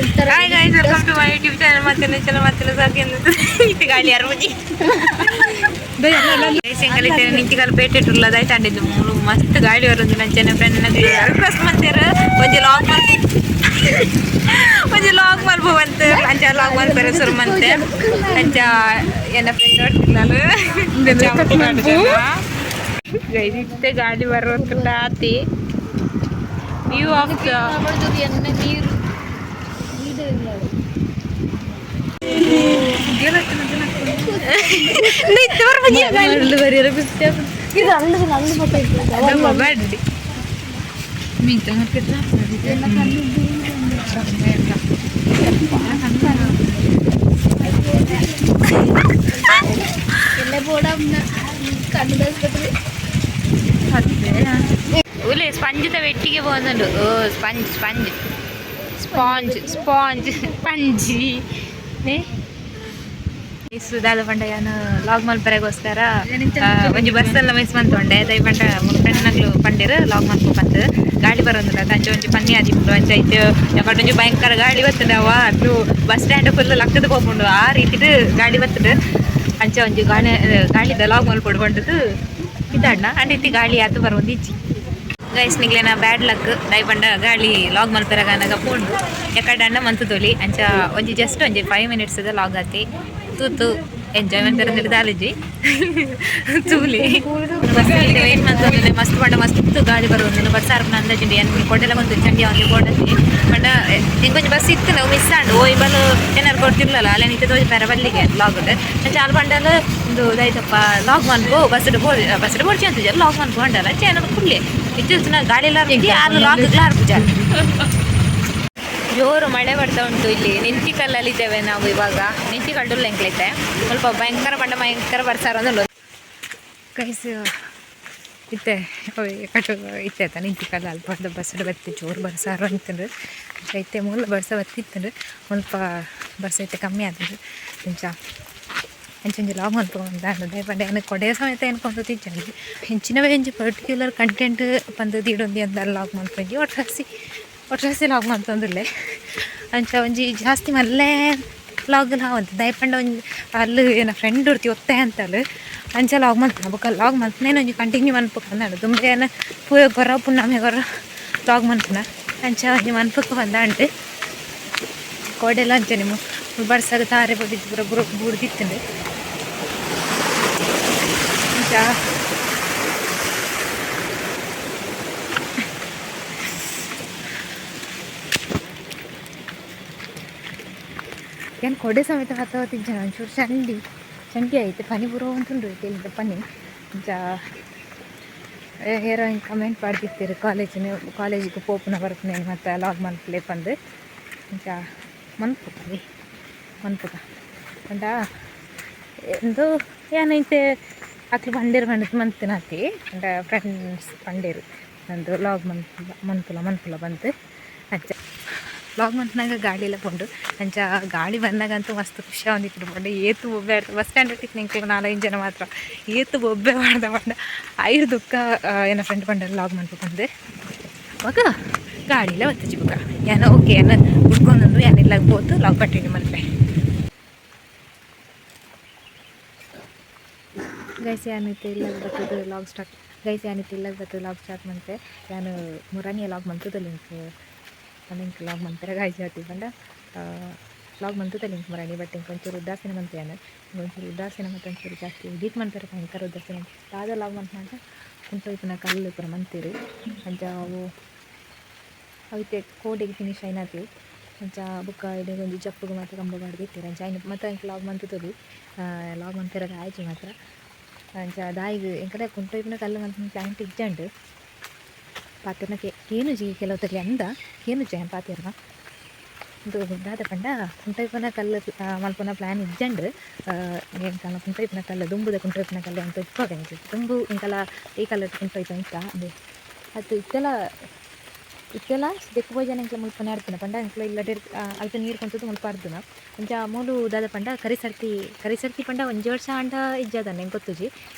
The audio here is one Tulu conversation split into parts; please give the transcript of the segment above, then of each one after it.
Hi guys, welcome to my YouTube channel. ಮತ್ತೆ ಚಲೋ ಮತ್ತೆ ಸಾಕಿ ಇತ್ತು ಗಾಳಿ ಅರ್ಬುಜಿ ಎಂಗಲಿದ್ದೇನೆ ನಿಂತಿಗಾಲ ಪೇಟೆ ಟುಲ್ಲ ದಾಯ್ತಾಂಡಿದ್ದು ಮೂಲು ಮಸ್ತ್ ಗಾಳಿ ಬರೋದು. ನಂಚನೆ ಫ್ರೆಂಡ್ ರಿಕ್ವೆಸ್ಟ್ ಮಂತೇರು ಒಂಜಿ ಲಾಗ್ ಮಲ್ಪು, ಒಂಜಿ ಲಾಗ್ ಮಲ್ಪು ಬಂತು. ಅಂಚ ಲಾಗ್ ಮಲ್ಪರೆ ಶುರು ಮಂತೆ. ಅಂಚ ಎನ್ನ ಫ್ರೆಂಡ್ ಹೊಡ್ತಿಲ್ಲಲು. ಇತ್ತೆ ಗಾಳಿ ಬರೋಂತುಂಡ ಆತಿ ವ್ಯೂ ಆಫ್ the ನೀರು. ಉಲೆ ಸ್ಪಂಜದ ವೆಟ್ಟಿಗೆ ಬಂದುಂಡು. ಓ ಸ್ಪಂಜ್ ಸ್ಪಂಜ್ ಸ್ಪಾಂಜ್ ಸ್ಪಾಂಜ್ ಪಂಜಿ ದಾದ ಪಂಡ ಯಾನು ಲಾಗ್ ಮಲ್ಪರೆಗೋಸ್ಕರ ಒಂಜಿ ಬಸ್ ಎಲ್ಲ ಮಿಸ್ ಮಂತೊಂಡೆ. ದೈ ಪಂಡ ಫ್ರೆಂಡ್ನಗ್ಲು ಪಂಡಿರು ಲಾಗ್ ಮಲ್ಪು ಪಂದ್. ಗಾಳಿ ಬರೋದಿಲ್ಲ ಅಂಚ ಒಂಜಿ ಪನ್ನಿ ಆದಿಪ್ಪುಂಡು. ಅಂಚ ಐತೆ ಬಟ್ ಒಂಜಿ ಭಯಂಕರ ಗಾಳಿ ಬತ್ತುಂಡು. ಅವ ಅದು ಬಸ್ ಸ್ಟ್ಯಾಂಡ್ ಫುಲ್ ಲಕ್ಕದ ಪೋಪುಂಡು, ಆ ರೀತಿಡ್ ಗಾಳಿ ಬತ್ತುಂಡು. ಅಂಚ ಒಂಜಿ ಗಾಳಿ ಗಾಳಿದ ಲಾಗ್ ಮಲ್ಪೊಡು ಪಂಡದು ಇದಾಡ್ನ ಅಂಡ್ ಇತ್ತಿ ಗಾಳಿ ಆತು ಬರೋದು ಇಜ್ಜಿ. ಗೈಸ್, ನಿಗ್ಲೇನ ಬ್ಯಾಡ್ ಲಕ್. ದೈ ಪಂಡ ಗಾಳಿ ಲಾಗ್ ಮಲ್ಪೆರಗಾನಗ ಪೋಂಡು ಯಾಕಡೆ ಅಣ್ಣ ಮಂತುದೊಲಿ. ಅಂಚ ಒಂಜಿ ಜಸ್ಟ್ ಒಂಜಿ 5 ಮಿನಿಟ್ಸ್ ಲಾಗ್ ಆತಿ. ತೂತು ಎಂಜಾಯ್ ಮಂತೆರ್ ದಾಲಿಜಿ ತೂಲಿ. ಬಸ್ ವೇಟ್ ಮಂತೊಂದುಲ್ಲೆ. ಮಸ್ತ್ ಪಂಡ ಮಸ್ತ್ ಗಾಳಿ ಬರೋದು. ಬಸ್ ಅರ್ಪಣ ಅಂದಾಜುಂಡು. ಏನ್ ಕೊಡೆಲ ಬಂತು ಚಂಡಿ ಅವನಿಗೆ ಕೊಡತಿ ಪಂಡ ಇಂಕೊಂಚ ಬಸ್ ಇತ್ತು, ನಾವು ಮಿಸ್ ಆಂಡು. ಓ ಇಬಲು ಏನಾರು ಕೊಡ್ತಿರ್ಲಲ್ಲ ಅಲ್ಲ ನಿಂತ ತೋಜಿ ಪೆರ ಬಲ್ಲಿಗೆ ಲಾಗ್. ಅಂಚ ಅಲ್ ಪಂಡಲ ಒಂದು ದಾಯ್ತಪ್ಪ ಲಾಗ್ ಮನ್ಪು, ಬಸ್ ಬೋಡ್ ಬಸ್ ಬೋಡ್ಚಿ ಅಂತ ಲಾಗ್ ಮನ್ಪು ಅಂಡಲ. ಅಂಚ ಏನಾರು ಕುಳ್ಳಿ ಇತ್ತು ಗಾಳಿ ಎಲ್ಲ ಆರು ಲಾಗ್ ಅರ್ಪುಜ. ಜೋರು ಮಳೆ ಬರ್ತಾ ಉಂಟು. ಇಲ್ಲಿ ನಿಂತಿಕಲ್ಲಲ್ಲಿದ್ದೇವೆ ನಾವು ಇವಾಗ. ನಿಂತಿಕಲ್ಡು ಎಂಕ್ಲೈತೆ ಸ್ವಲ್ಪ ಭಯಂಕರ ಪಂಡ ಭಯಂಕರ ಬರ್ಸಾರ ಅಂದ್ರೆ ಕೈಸ್ ಇತ್ತೆ ಕಟ್ಟು ಇತ್ತೆ ಆತ ನಿಂತಿಕಲ್ಲ ಅಲ್ಪ ಬಸ್ ಬತ್ತಿ ಜೋರು ಬರ್ಸಾರ ಅಂತಂದ್ರೆ. ಇತ್ತೆ ಮೂಲ ಬರ್ಸ ಬತ್ತಿತ್ತಂದ್ರೆ ಸ್ವಲ್ಪ ಬರ್ಸ ಇತ್ತೆ ಕಮ್ಮಿ ಆತಂದ್ರೆ. ಅಂಚ ಅಂಚ ಒಂಜಿ ಲಾಗ್ ಮಲ್ಪೊಂದು ದಯ ಪಂಡ ಏನ ಕೊಡೆ ಸಮೇತ ಏನ್ಕೊಂಡು ತಿಂಚಂಡಿ ಹೆಂಚಿನವೇ ಒಂಜಿ ಪರ್ಟಿಕ್ಯುಲರ್ ಕಂಟೆಂಟ್ ಪಂದ್ ದೀಡೊಂದಿ ಅಂತ ಲಾಗ್ ಮಲ್ಪೊಂಜಿ ಒಟ್ರಾಸಿ ಒಟ್ರಾಸಿ ಲಾಗ್ ಮಲ್ತೊಂದುಲ್ಲೆ. ಅಂಚ ಒಂಜಿ ಜಾಸ್ತಿ ಮಲ್ಲೆ ಲಾಗ್ ಹಾವಂತ. ದಯಪಂಡ ಒಂಜಿ ಅಲ್ಲಿ ಏನ ಫ್ರೆಂಡ್ ಉರ್ತಿ ಒತ್ತೆ ಅಂತಲ್ ಅಂಚ ಲಾಗ್ ಮಲ್ಪುನ. ಬೊಕ್ಕ ಲಾಗ್ ಮಲ್ಪನೇನು ಒಂಜಿ ಕಂಟಿನ್ಯೂ ಮನ್ಪುಕ ಅಂದಾಂಡು. ದುಂಬೆ ಏನ ಪೂಯ ಗೊರ ಪುಣ್ಣಮೆ ಗೊರ ಲಾಗ್ ಮನ್ಪುನ. ಅಂಚ ಒಂಜಿ ಮನ್ಪುಕ ಬಂದಾಂಡು. ಕೋಡೆಲ್ಲ ಅಂಚನೆ ನಿಮ್ಮ ಬರ್ಸಾಗ ತಾರೆ ಬಡಿದ್ ಪೂರ ಬುರ ಬೂರ್ದಿತ್ತುಂಡು. ಅಂಚ ಏನು ಕೊಡೆ ಸಮೇತ ಹತ್ತವ ತಿಂಚನ. ಒಂಚೂರು ಚಂಡಿ ಚಂಡಿ ಆಯ್ತು. ಪನಿ ಬರೋ ಅಂತುಂಡು ಇಲ್ಲಿಂದ ಪನಿ. ಅಂಚ ಏರೋ ಹಿಂಗೆ ಕಮೆಂಟ್ ಪಾಡ್ದಿತ್ತೀರು ಕಾಲೇಜಿನ ಕಾಲೇಜಿಗೆ ಪೋಪುನ ಬರ್ಪುನ ಮತ್ತು ಲಾಗ್ ಮನ್ಪುಲೆ ಪಂದು. ಅಂಚ ಮನ್ಪುಕ ಮನ್ಪುಕ ಪಂಡ ಎಂದು ಏನೈತೆ ಅಕ್ಲು ಪಂಡೇರು ಪಂಡತ್ ಮಂತಿನಾತಿ ಪಂಡ ಫ್ರೆಂಡ್ಸ್ ಪಂಡೇರು ನಂದು ಲಾಗ್ ಮನ್ಪುಲ ಮನ್ಪುಲ ಮನ್ಪುಲ ಬಂತು. ಅಂಚ ಲಾಗ್ ಮನ್ಪುನಾಗ ಗಾಳಿ ಎಲ್ಲ ಪೋಂಡು. ಅಂಚ ಗಾಳಿ ಬಂದಾಗಂತೂ ಮಸ್ತ್ ಖುಷಿ ಆವೊಂದಿತ್ತು. ಪಂಡ ಏತು ಬೊಬ್ಬೆ ಬಸ್ ಸ್ಟ್ಯಾಂಡ್ ಇತ್ತು ನಿಂಕ್ಲು ನಾಲೈದು ಜನ ಮಾತ್ರ. ಏತು ಬೊಬ್ಬೆ ಮಾಡ್ದ ಪಂಡ ಐದು ದುಃಖ ಏನ ಫ್ರೆಂಡ್ ಪಂಡ ಲಾಗ್ ಮನ್ಪು ಬೊಕ ಗಾಳಿಲ ಬತ್ತಜಿ. ಬೊಕ ಯಾನ ಓಕೆ ಯಾನ ಹುಡ್ಕೊಂದು ಯಾನಿಲ್ಲ ಪೋತು ಲಾಗ್ ಕಂಟಿನ್ಯೂ ಮನ್ಪೆ. ಗೈಸ್, ಯಾನಿತ್ತೆ ಇಲ್ಲ ಬರ್ತದೆ ಲಾಗ್ ಸ್ಟಾರ್ಟ್. ಗೈಸ್, ಯಾನಿತ್ತೆ ಇಲ್ಲ ಬರ್ತದೆ ಲಾಗ್ ಸ್ಟಾರ್ಟ್ ಮಂತೆ. ಯಾನು ಮುರಾನಿಯ ಲಾಗ್ ಮಂತದ ಲಿಂಕ್ ಪಂಡ ಇಂಕ್ ಲಾಗ್ ಮಂತರ ಗಾಯ್ಸ್ ಆತಿ ಪಂಡ ಲಾಗ್ ಮಂತದ ಲಿಂಕ್ ಮುರಾನಿ. ಬಟ್ ಇಂಕ್ ಒಂಚೂರು ಉದಾಸೀನ ಮಂತೆ. ಯಾನು ಒಂಚೂರು ಉದಾಸೀನ ಮತ್ತು ಒಂಚೂರು ಜಾಸ್ತಿ ಎಡಿಟ್ ಮನ್ಪೆರೆ ಭಯಂಕರ ಉದಾಸೀನ. ದಾದ ಲಾಗ್ ಮಂತ್ನಾಗ ಕುಂಟು ಇಪ್ಪುನ ಕಲ್ಲು ಪೂರ ಮಂತೀರು. ಅಂಚ ಅವು ಅವಿತ್ತೆ ಕೋಡೆಗೆ ಫಿನಿಶ್ ಆಯ್ನಾತಿ. ಅಂಚ ಬೊಕ್ಕ ಇಡೆಗ್ ಒಂಜಿ ಜಪ್ಪುಗು ಮಾತ ಕಂಬ ಪಾಡ್ದಿತ್ತೆರ್. ಅಂಚ ಐನ್ ಮಾತ ಎಂಕ್ ಲಾಗ್ ಮಂತುದೊಲಿ. ಲಾಗ್ ಮನ್ಪೆರೆ ಆಯ್ಜಿ ಮಾತ್ರ. ಅಂಚ ದಾಯಿಗ್ ಎಂಕಲೆ ಕುಂಟು ಇಪ್ಪುನ ಕಲ್ಲು ಮನ್ಪುನ ಪ್ಲಾಂಟ್ ಇಜ್ಜಂಡ್. ಪಾತೆರ್ನ ಕೇನುಜಿ ಕೆಲವು ಅಂದ ಕೇನುಜಿ ಯಾನ್ ಪಾತೆರ್ನ. ಉಂದು ದಾದ ಪಂಡ ಕುಂಟು ಇಪ್ಪುನ ಕಲ್ಲು ಮಲ್ಪುನ ಪ್ಲ್ಯಾನ್ ಇಜ್ಜಂಡ್. ಎಂಕಲ್ನ ಕುಂಟು ಇಪ್ಪುನ ಕಲ್ಲು ದುಂಬುದ ಕುಂಟು ಇಪ್ಪುನ ಕಲ್ಲು ಅಂತ ಇಪ್ಪೊಡು ಎಂಕ್ ದುಂಬು ಎಂಕಲ ಈ ಕಲ್ಲುಡು ಕುಂಟು ಇತ್ತ ಇಂಚ ಅತ್ತ್ ಇತ್ತೆಲ ಇತ್ತೆಲ ದೆಕ್ಕು ಪೋಯಿಜನ ಎಂಕ್ಲ ಮುಲ್ಪ ನಡ್ಪುನ ಪಂಡ ಎಂಕ್ಲ ಇಲ್ಲಡೆ ಅಲ್ಪ ನೀರು ಕೊಂತುದು ಮುಲ್ಪ ಅರ್ದುನ. ಅಂಚ ಮೂಲು ದಾದ ಪಂಡ ಕರಿ ಸರ್ತಿ ಕರಿ ಸರ್ತಿ ಪಂಡ ಒಂಜಿ ವರ್ಷ ಆಂಡ ಇಜ್ಜಾದನ್ನ ಎಂಕ್ ಗೊತ್ತುಜಿ,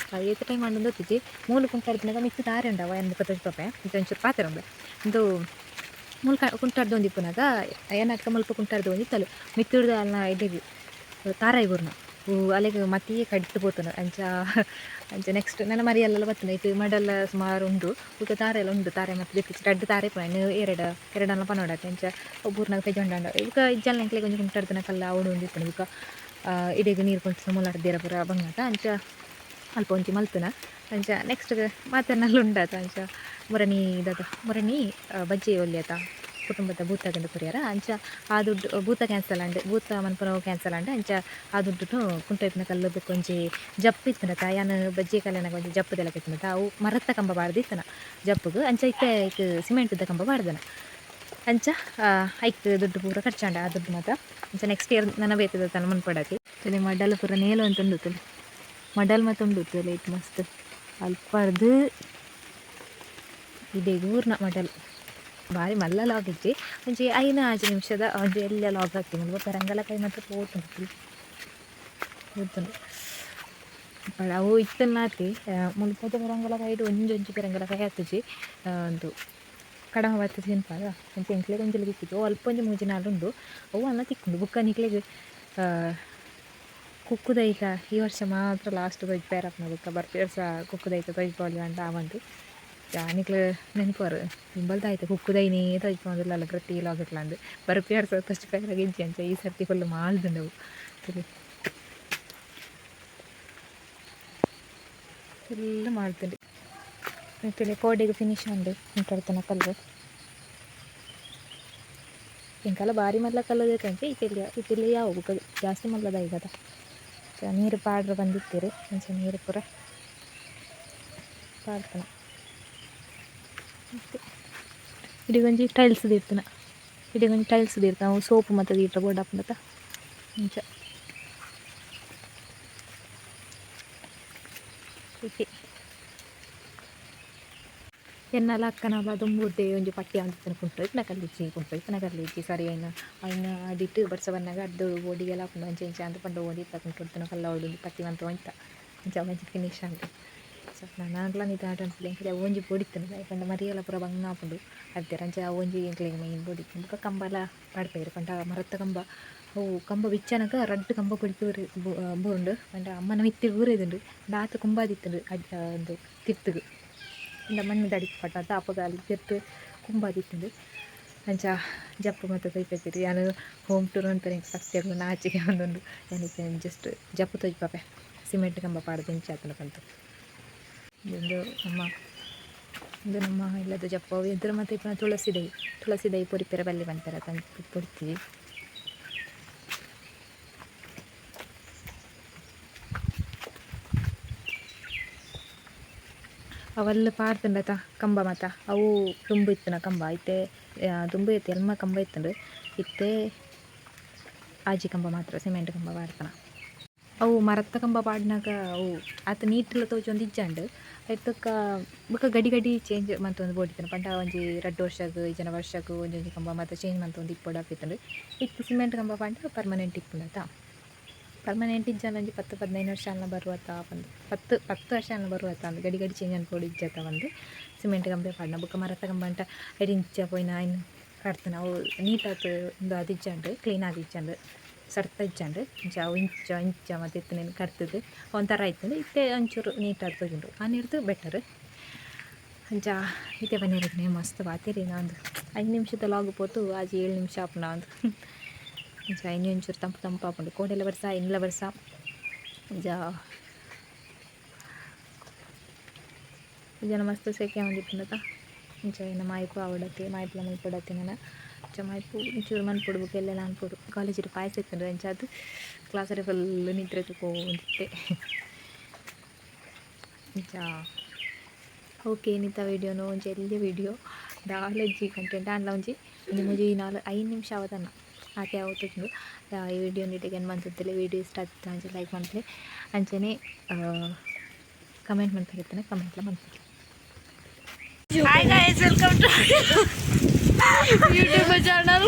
ಏತ್ ಟೈಮ್ ಆಂಡ ಗೊತ್ತುಜಿ. ಮೂಲು ಕುಂಟು ಅರ್ದಿನಾಗ ಮಿತ್ತ್ ತಾರೆ ಉಂಡು ಅವ ಯಾನ್ ಬೊಕ್ಕ ತೋಜಿಪಪೆ. ಇತ್ತೆ ಒಂಚೂರು ಪಾತೆರಂಬೆ. ಉಂದು ಮುಲ್ಪ ಕುಂಟಾರ್ದು ಒಂದಿಪ್ಪುನಗ ಏನಾಕ ಮುಲ್ಪ ಕುಂಟಾರ್ದು ಒಂದಿತ್ತಲು ಮಿತ್ತುರ್ದ ಅಲ್ನ ಇಡೆಗ್ ತಾರಾಯಿ ಬೂರ್ನ ಅಲೆಗ್ ಮತಿಯೇ ಕಡಿತು ಪೋತುಂಡು. ಅಂಚ ಅಂಚ ನೆಕ್ಸ್ಟ್ ನನ್ನ ಮರಿಯಲ್ಲೆಲ್ಲ ಬತ್ತುಂಡು. ಇತ್ತೆ ಮಡಲ್ ಸುಮಾರು ಉಂಡು, ಬೊಕ ತಾರೆ ಎಲ್ಲ ಉಂಡು. ತಾರೆ ಮತ್ತೆ ದೆತ್ತಿಜಿ, ರಡ್ಡ್ ತಾರೆ ಇಪ್ಪುನ ಎರಡು ಎರಡನ್ನ ಪನೊಡಾತೆ. ಅಂಚ ಬೂರ್ನಾಗ ಪೆಜೊಂಡಾಂಡ ಬೊಕ ಇಜ್ಜಾಲ್ ಎಂಕ್ಲೆಗ್ ಒಂಜಿ ಕುಂಟಾರ್ದನ ಕಲ್ಲ ಅವಡು ಒಂಜಿ ಇಪ್ಪುಂಡು. ಬೊಕ ಇಡೆಗ್ ನೀರು ಕೊಂತು ಮುಲಾಡ್ದೇರ ಪೂರ ಬಂಗಾತ. ಅಂಚ ಅಲ್ಪ ಒಂಜಿ ಮಲ್ತುನ. ಅಂಚ ನೆಕ್ಸ್ಟ್ ಮಾತೆರ್ನಲ್ಲ ಉಂಡಾತ. ಅಂಚ ಮುರಣಿ ದಾದ ಮುರಣಿ ಬಜ್ಜೆ ಒಲ್ಯತ ಕುಟುಂಬದ ಭೂತಗಂದು ಕೊರಿಯರ. ಅಂಚ ಆ ದುಡ್ಡು ಭೂತ ಕ್ಯಾನ್ಸಲ್ ಆಂಡ್, ಭೂತ ಮನ್ಪುನವು ಕ್ಯಾನ್ಸಲ್ ಆಂಡ್. ಅಂಚ ಆ ದುಡ್ಡುನು ಕುಂಟು ಕಲ್ಲು ಬೊಕ ಒಂಜಿ ಜಪ್ಪು ಇತ್ತುಂಡತ, ಯಾನ್ ಬಜ್ಜೆ ಕಲ್ಯಾಣಗ್ ಒಂಜಿ ಜಪ್ಪು ದೆಲಕ ಇತ್ತುಂಡತ, ಅವು ಮರತ್ತ ಕಂಬ ಪಾಡ್ದು ಇತ್ತನ ಜಪ್ಪುಗು. ಅಂಚ ಇತ್ತೆ ಐಕ್ ಸಿಮೆಂಟ್ದ ಕಂಬ ಪಾಡ್ದನ. ಅಂಚ ಐಕ್ ದುಡ್ಡು ಪೂರ ಖರ್ಚಾಂಡ ಆ ದುಡ್ಡು ಮಾತ. ಅಂಚ ನೆಕ್ಸ್ಟ್ ಇಯರ್ ನನ ಬೇತದ ತನ ಮನ್ಪೊಡಾತೆ. ಮಡಲ್ ಪೂರ ನೇಲು ಅಂತ ಉಂಡು, ಮಡಲ್ ಮಾತ ಉಂಡು ಇತ್ತು ಮಸ್ತ್. ಅಲ್ಪರ್ದು ಇಡೆಗ್ ಊರ್ನ ಮಡಲ್ ಬಾರಿ ಮಲ್ಲ ಲಾಗ್ ಇಜ್ಜಿ, ಒಂಜಿ 5-6 ನಿಮಿಷದ ಒಂಜಿ ಎಲ್ಲ ಲಾಗ್ ಹಾಕ್ತೀನಿ. ಮುಲ್ಪ ಪೆರಂಗಲ ಕೈ ಮಾತ್ರ ಪೋತುಂಡು ಪೋತುಂಡು. ಅವು ಇತ್ತನ್ನಾತಿ ಮುಲ್ಪದ ಪೆರಂಗಲ ಕೈಡ್ ಒಂಜೊಂಜಿ ಪೆರಂಗಲ ಕೈ ಆತುಜಿ. ಉಂದು ಕಡಮ ಬತ್ತ್ ತಿನ್ಪಾಗ ಅಂಚ ಎಂಕ್ಲೆಗ್ ಒಂಜಿ ತಿಕ್ಕುಜಿ. ಅವು ಅಲ್ಪ ಒಂಜಿ 3-4 ಉಂಡು, ಅವು ಅನ್ನ ತಿಕ್ಕುಂಡು. ಬೊಕ್ಕ ನಿಕ್ಲೆಗ್ ಕುಕ್ಕುದೈತ ಈ ವರ್ಷ ಮಾತ್ರ ಲಾಸ್ಟ್ ತೊಜ್ಪೇರ ಆಪುನ. ಬೊಕ್ಕ ಬರ್ಪಿ ವರ್ಷ ಕುಕ್ಕುದೈತ ತೊಜ್ಪಾವೊಲಿ ಪಂಡ ಆವಂದ್. ನಿಕ್ಲು ನೆನಪುವರು ನಿಂಬಲ್ದ ಆಯ್ತು ಕುಕ್ಕುದೈನೇ ತೊಜ್ಪಾವೊಂದುಲ್ಲಲ್ಲ ಪ್ರತಿ ಲಾಗಿಟ್ಲಂದು ಬರ್ಪಿ ವರ್ಷ ತೊಜ್ಪೇರಾಗ ಇಜ್ಜಿ. ಅಂಚ ಈ ಸರ್ತಿ ಫುಲ್ ಮಾಲ್ದುಂಡವು ಫುಲ್ ಮಾಲ್ದುಂಡು. ಪಿಲೆ ಕೋಡೆಗ್ ಫಿನಿಶ್ ಉಂಡು ಇಂಟರ್ತನ ಕಲ್ಲು. ಎಂಕಲ ಬಾರಿ ಮಲ್ಲ ಕಲ್ಲು ಕಂಚೆ ಇತ್ತಿಲ್ಲ ಇತ್ತಿಲ್ಲ ಯಾವ ಬೊಕ ಜಾಸ್ತಿ ಮಲ್ಲದ ಈಗದ. ನೀರು ಪಾಡ್ರ ಬಂದಿತ್ತೀರು, ಅಂಚ ನೀರು ಪೂರ ಪಾಡ್ತನ. ಇಡೀ ಟೈಲ್ಸ್ ದೀರ್ತನ, ಇಡೀ ಟೈಲ್ಸ್ ದೀರ್ತನ. ಅವು ಸೋಪು ಮತ್ತು ದೀಟ್ರ ಬೋರ್ಡ್ ಆಪುಂಡತ. ಅಂಚ ಇತ್ತೆ ಎನ್ನಲ ಅಕ್ಕನಲ ದುಂಬುರ್ದೆ ಒಂಜಿ ಪಟ್ಟಿ ಆಂದಿತ್ತನ ಕುಂಟು ಇಪ್ಪನ ಕಲ್ಲಿಜ್ಜಿ, ಕುಂಟು ಇಪ್ಪನ ಕಲ್ಲಿಜ್ಜಿ. ಸರಿ ಐನ ಐನ ಅಡಿಟ್ ಬರ್ಸ ಬನ್ನಗ ಅಡ್ದು ಓಡಿಗೆಲ ಆಪುಂಡು. ಅಂಚ ಇಂಚ ಅಂದ್ ಪಂಡ ಓಡಿತ್ತ ಕುಂಟು ಕಲ್ಲ ಓಡುಂದು ಪಟ್ಟಿ ಮಂತ ಒಂತ. ಅಂಚ ಒಂಜಿ ಫಿನಿಶ್ ಆಂಡ್. ಸೊ ನನಾಂಡಲ ನಿದಾನ ಅನ್ಪುಂಡು ಎಂಕ್ಲೆ ಅವು ಒಂಜಿ ಬೋಡಿತ್ತುಂಡು. ದಾಯೆ ಪಂಡ ಮರಿಯಲ ಪೂರ ಬಂಗ ಆಪುಂಡು ಅರ್ಧೆರ್. ಅಂಚ ಅವು ಒಂಜಿ ಎಂಕ್ಲೆಗ್ ಮೈನ್ ಬೋಡಿತ್ತುಂಡು. ಬೊಕ ಕಂಬಲ ಪಾಡ್ಪೆರ್ ಪಂಡ ಮರತ್ತ ಕಂಬ, ಅವು ಕಂಬ ಬಿಚ್ಚನಗ ರಡ್ಡ್ ಕಂಬ ಪೊಡಿತು ಬೂರುಂಡು. ಪಂಡ ಅಮ್ಮನ ಮಿತ್ತ್ ಬೂರಿದುಂಡು. ಪಂಡ ಆತ್ ಕುಂಬಾದಿತ್ತುಂಡು ಅಡ್ ಉಂದು ತಿರ್ತುಗು. ಪಂಡ ಮಣ್ಣುದ ಅಡಿಕ್ ಪಟ್ಟ ಅಪಗ ಅಲ್ಲಿ ತಿರ್ತು ಕುಂಬಾದಿತ್ತುಂಡು. ಅಂಚ ಜಪ್ಪು ಮಾತ ತೋಯ್ಪೆರ್. ಯಾನ್ ಹೋಮ್ ಟೂರ್ ಮನ್ಪೆರೆ ಎಂಕ್ ಸತ್ಯಗ್ಲ ನಾಚಿಕೆ ಆವೊಂದುಂಡು. ಯಾನ್ ಇತ್ತೆ ಜಸ್ಟ್ ಜಪ್ಪು ತೋಜ್ಪಾಪೆ ಸಿಮೆಂಟ್ ಕಂಬ ಪಾಡ್ದ್ ಎಂಚ ಆತುಂಡು ಪಂದ್. ಉಂದು ನಮ್ಮ ಉಂದು ನಮ್ಮ ಇಲ್ಲದ ಜಪ್ಪು. ಅವು ಎದುರು ಮಾತ ಇಪ್ಪುನ ತುಳಸಿ ದೈ, ತುಳಸಿ ದೈ ಪೊರಿಪೆರೆ ಬಲ್ಲಿ ಪನ್ಪೆರ್ ಅತ ಪೊಡಿತಿಜಿ. ಅವೆಲ್ಲ ಪಾಡ್ದುಂಡತ ಕಂಬ ಮಾತ, ಅವು ದುಂಬು ಇತ್ತುನ ಕಂಬ. ಇತ್ತೆ ದುಂಬು ಇತ್ತೆ ಎಲ್ಮ ಕಂಬ ಇತ್ತುಂಡು. ಇತ್ತೆ ಆಜಿ ಕಂಬ ಮಾತ್ರ ಸಿಮೆಂಟ್ ಕಂಬ ಪಾಡ್ತನ. ಅವು ಮರತ್ತ ಕಂಬ ಪಾಡ್ನಗ ಅವು ಆತ್ ನೀಟ್ಲ ತೋಜೊಂದು ಇಜ್ಜಾಂಡ್. ಐತಕ್ಕ ಬೊಕ ಗಡಿ ಗಡಿ ಚೇಂಜ್ ಮಂತೊಂದು ಬೋಡಿತ್ತುಂಡು. ಪಂಡ ಒಂಜಿ 2 ವರ್ಷಗ್ ಇಜ್ಜಂಡ ವರ್ಷಗ್ ಒಂಜೊಂಜಿ ಕಂಬ ಮಾತ ಚೇಂಜ್ ಮಂತೊಂದು ಇಪ್ಪೊಡು ಆಪಿತ್ತುಂಡು. ಇತ್ತೆ ಸಿಮೆಂಟ್ ಕಂಬ ಪಂಡ ಪರ್ಮನೆಂಟ್ ಇಪ್ಪುಂಡತ. ಪರ್ಮನೆಂಟ್ ಇಜ್ಜಾಂಡ ಒಂಜಿ 10-15 ವರ್ಷ ಆಂಡ ಬರುವತ ಪಂದ್, 10 ವರ್ಷ ಆಂಡ ಬರುವತ ಅಂದ್ ಗಡಿ ಗಡಿ ಚೇಂಜ್ ಮನ್ಪೊಡು ಇಜ್ಜತ ಪಂದ್ ಸಿಮೆಂಟ್ ಕಂಬ ಪಾಡ್ನ. ಬೊಕ ಮರತ್ತ ಕಂಬ ಅಂಟ ಐಟ್ ಇಂಚ ಪೋಯಿನ ಐನ್ ಕಡ್ತುನ ಅವು ನೀಟಾತ್ ಉಂದು ಆದಿಜ್ಜಂಡ್, ಕ್ಲೀನ್ ಆದಿಜ್ಜಂಡ್, ಸರ್ತ ಇಜ್ಜಂಡ್. ಇಂಚ ಅವು ಇಂಚ ಇಂಚ ಮಾತ ಇತ್ತುಂಡು ಕಡ್ತುದು ಒಂಥರ ಇತ್ತುಂಡು. ಇತ್ತೆ ಒಂಚೂರು ನೀಟಾದ್ ತೋಜುಂಡು, ಆನಿರ್ದ್ ಬೆಟರ್. ಅಂಚ ಇತ್ತೆ ಪನ್ಪೆರ್ ಮಸ್ತ್ ಪಾತೆರಿನ ಅಂದ್ 5 ನಿಮಿಷದ ಲಾಗ್ ಪೋತು ಆಜಿ 7 ನಿಮಿಷ ಆಪುಂಡು ಅಂದ್. ಅಂಚ ಇನಿ ಒಂಚೂರು ತಂಪು ತಂಪು ಆಪುಂಡು, ಕೋಡೆಲ ಬರ್ಸ ಇನ್ಲ ಬರ್ಸ. ಅಂಚ ಜನ ಮಸ್ತ್ ಸೆಕೆ ಆವೊಂದಿಪ್ಪುಂಡತ. ಅಂಚ ಎನ್ನ ಮಾಯಿಪು ಆವಡತ್ತೆ ಮಾಯಿಪುಲ ಮನ್ಪೊಡತ್ತೆ ನನ. ಅಂಚ ಮಾಯಿಪು ಒಂಚೂರು ಮನ್ಪೊಡು ಬೊಕ ಎಲ್ಲೆಲ ಅನ್ಪೊಡು. ಕಾಲೇಜಿಡ್ ಪಾಯಸ ಇತ್ತುಂಡು, ಅಂಚಾದ್ ಕ್ಲಾಸಡ್ ಫುಲ್ ನಿದ್ರೆ ತೂಕೊಂದಿತ್ತೆ. ಅಂಚ ಓಕೆ ಇನಿತ ವೀಡಿಯೋನು ಒಂಜಿ ಎಲ್ಯ ವೀಡಿಯೋ, ದಾಲ ಇಜ್ಜಿ ಕಂಟೆಂಟ್ ಆಂಡಲ ಒಂಜಿ ಒಂಜಿ 3 4 5 ನಿಮಿಷ ಆವತನ ಆತೆ ಆವೊಂದುಂಡು. ಈ ವಿಡಿಯೋ ಇಡೆಗ್ ಎಂಡ್ ಮಂತುಂತುಲೆ. ವೀಡಿಯೋ ಇಷ್ಟ ಆತಿತ್ತ ಅಂಚ ಲೈಕ್ ಮನ್ಪುಲೆ, ಅಂಚನೆ comment ಮನ್ಪೆರೆ ಕಮೆಂಟ್ಲ ಮನ್ಪುಲೆ. Hi guys, welcome to YouTube channel.